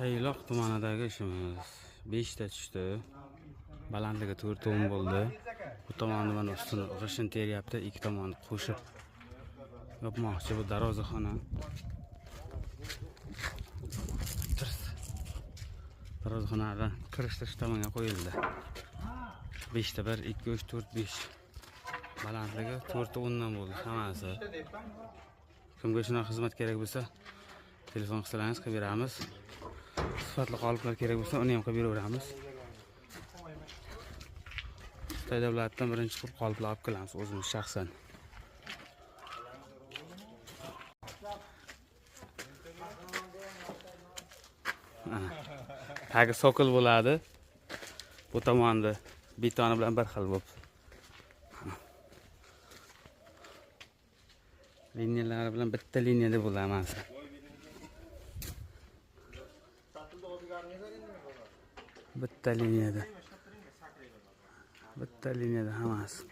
Tayloq tumanidagi ishimiz. 5 ta tushdi. Balandligi 4.10 bo'ldi. Bu tomonni mana ustini g'ishin teryapti, ikki tomonni qo'shib yopmoqchi bu darvozaxona. Darvozaxonadan kirishda shu tomonga qo'yildi. 5 ta 1 2 3 4 5. Balandligi 4.10 dan bo'ldi hammasi. Kimga shunaqa xizmat kerak bo'lsa, telefon qilsangiz qilib beramiz. Sifatli qoliplar kerak bo'lsa, uni ham qilib beraveramiz. Xitoy davlatidan birinchi qilib qoliplar olib kelamiz o'zimiz shaxsan. Tagi sokol bo'ladi. Bu tomonda betoni bilan bir xil bo'lib. Liniyalari bilan bitta liniyada bo'ladi hammasi. Bitta liniyada. Bitta liniyada hammasi.